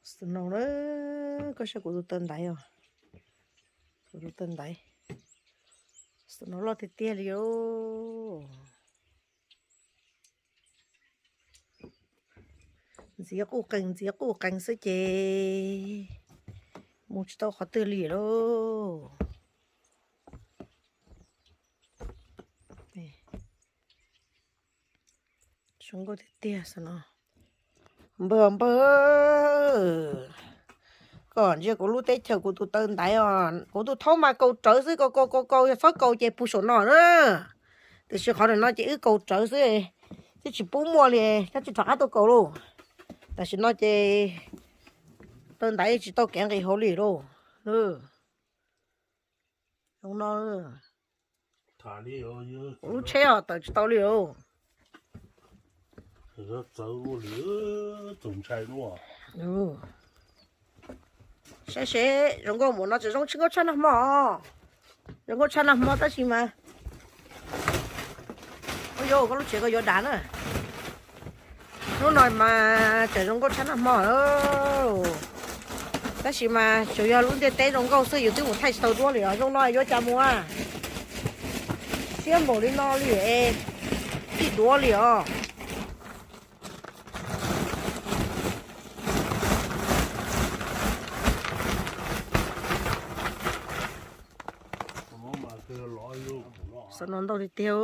Snow na, koj saib kuv tus taw ntaiv os. Kuv tus taw ntaiv. Snow loj tiag tiag li os. Ntxiv quj qees ntxiv quj qees xwb ces mus tsis tau qhov twg li lauj. Zoo nkauj tiag tiag xwb no. Npawg, npawg, koj ntsia kuv lub teb chaws kuv tus taw ntaiv os, kuv tus thaub mas kaus rawv xwb, kaus kaus kaus kaus, yog txhob kaus ces puag saum no na. Tiam sis qhov no ces wb kaus rawv xwb, twb tsis pub muaj li, koj tsis rov qab tuaj kaus lauj. Tam sim no ces taw ntaiv tsis tau kev nqis hauv li lauj. Zoo no, kuv lub tsheb os tawm tsis tau li os. Saib seb zoo nkauj mus no tseem zoo tsis nkauj tshaj nag hmo. Zoo nkauj tshaj nag hmo tab sis mas, ua yuav koj lub tsev koj yuav dav na. Hnub no mas tseem zoo nkauj tshaj nag hmo. Tab sis mas tsuas yog lub ntiaj teb zoo nkauj xwb, yus twb mus thaij tsis tau duab li os. Zoo no yuav cas mus a, siab npaum li no li, txij duab li os. Xov no ntau tiag tiag.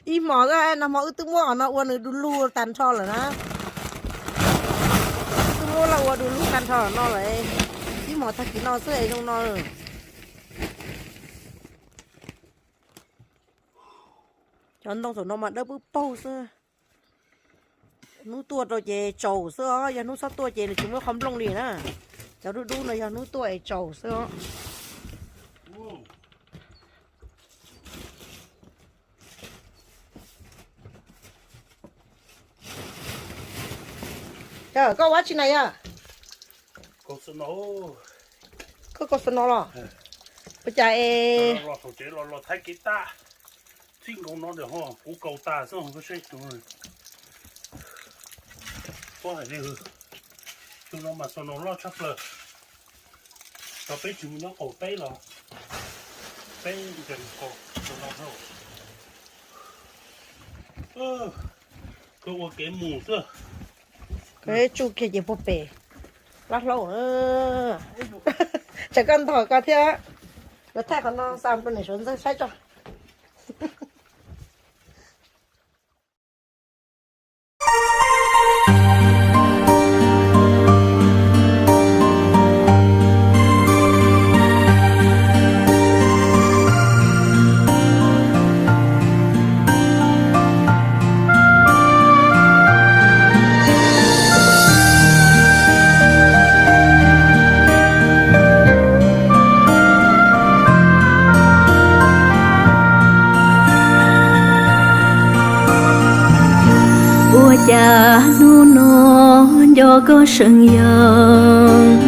Ib hmos, nag hmo wb twb muab qhov no ua nws du lug tag nrho lawm na. Twb muab lawv ua du lug tag nrho no lawm. Ib hmos tag kis no xwb es zoo no. Cov ntoo saum no mas dawb pwb paug xwb. Hnub tuaj rau ces tsaus xwb os, yog hnub txhob tuaj ces nws tsis muaj qhov nplooj li na. Cov dub dub no yog hnub tuaj es tsaus xwb os. Koj ua dab tsi na yog? Koj kaus xwb no los? Ua cas es los thaij kev tag, txij nkaus no ntawm ho kuv kaus tas xwb. Tus no mas xov no loj tshaj plaws. Tau peb tsis mus nyob qaum teb los peb nkees qaum no. Koj ua kev mus xwb. Koj tsuj kiag ces puag pem lab hlaub. Tsam koj ntog koj thiab. Yuav thaij qhov no xa rau niam suav ntxawg saib tso. Ua cas hnub no nco koj seem yog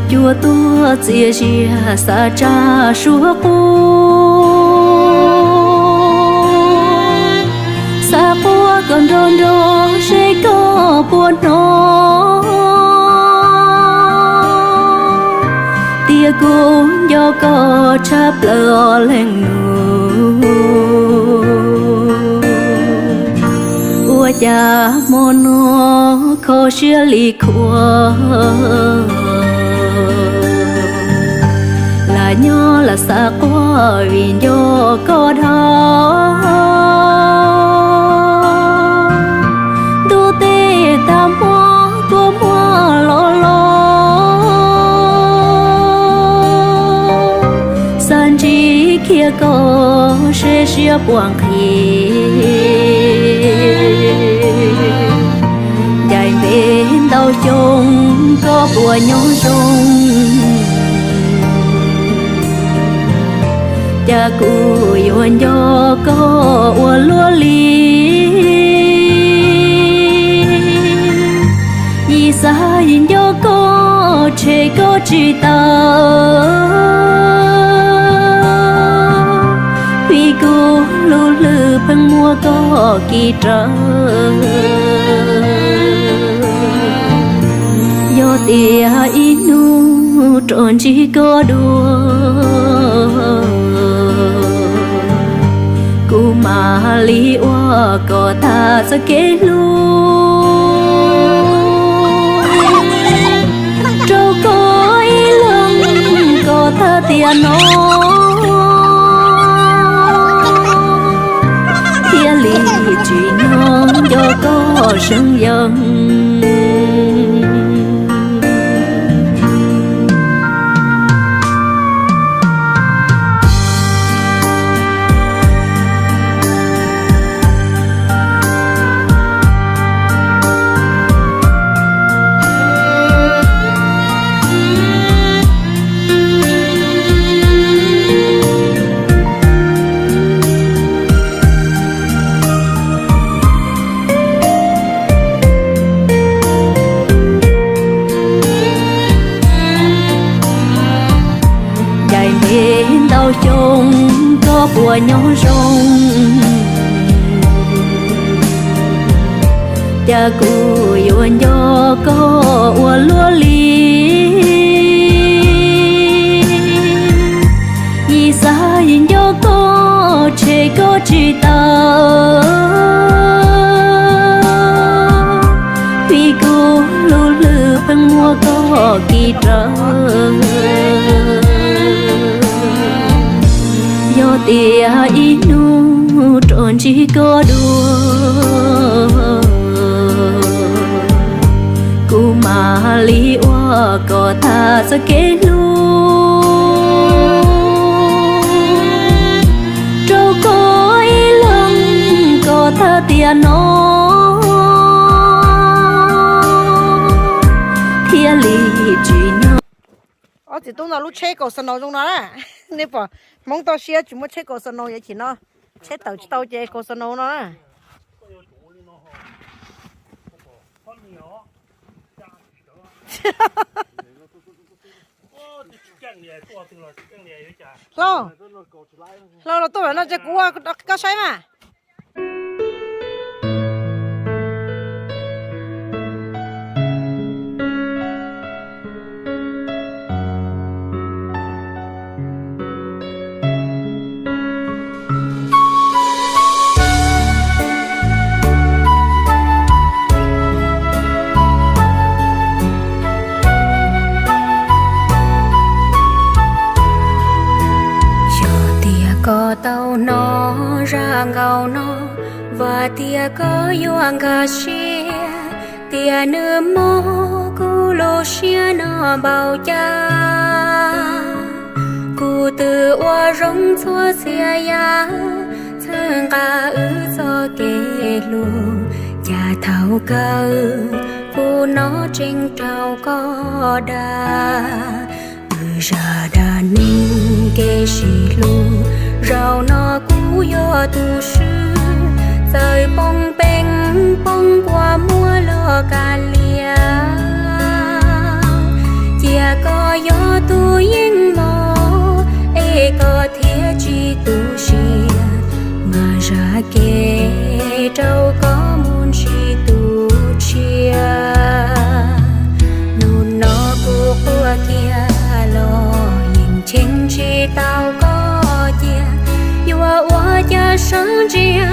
cua tuaj txias zias xav tsa suab quaj, xav quaj kom nrov nrov seb koj puas hnov. Tias kuv nco koj tshaj plaws os leej nus. Ua cas hmo no kho siab li khuav, lam nyob lam xav quaj vim nco koj dhau. Ntuj teb tag hmo kua muag los los, xav ntsib kiag koj seb siab puas nqhis. Ncaim ntev ntau xyoo koj puas nyob zoo, cas kuv yuav nco koj ua luaj li. tsis tau, vim kuv lub hlwb pheej muab koj kis raws. Yog tias ib hnub rov ntsib koj dua, kuv mam li ua kom tag txoj kev hlub rau koj ib leeg kom tag tiam no, thiaj li tsis nco koj seem yeej. Ncaim ntev ntau xyoo koj puas nyob zoo, cas kuv yuav nco koj ua luaj li. Yim xav yim nco koj tshem koj tsis tau, vim kuv lub hlwb pheej muab koj kis raws. Yog tias ib hnub rov ntsib koj dua, kuv mam li ua kom tag txoj kev hlub rau koj ib leeg kom tag tiam no, thiaj li tsis nco. Ob txiv tub ntawd lub tsheb kaus xa naus zoo no na. Nej pom Hmoob toj siab tsis muaj tsheb kaus xa naus, yog chim no tsheb tawm tsis tau ces kaus xa naus no na. Hlau, hlau los tuaj no ces kuv ua koj saib mas. Yog tias koj tau hnov zaj nkauj no, vam tias koj yuav nkag siab, tias nws mob kuv lub siab no npaum cas. Kuv twb ua zoo txhua txhia yam, txhawb nqa wb txoj kev hlub, cas thaum kawg kuv no tseem raug koj dag. Wb zaj dab neeg kev sib hlub, zaum no kuv yog tus swb, txawm poob peev poob kua muag los kav liam. Cia koj yog tus yeej mos, es koj thiaj tsis tu siab, mas zaj kev rau koj mus ntsib tus tshiab. Hnub no kuv quaj kiag los yeej cheem tsis tau koj cia, yuav ua cas sawv ntsia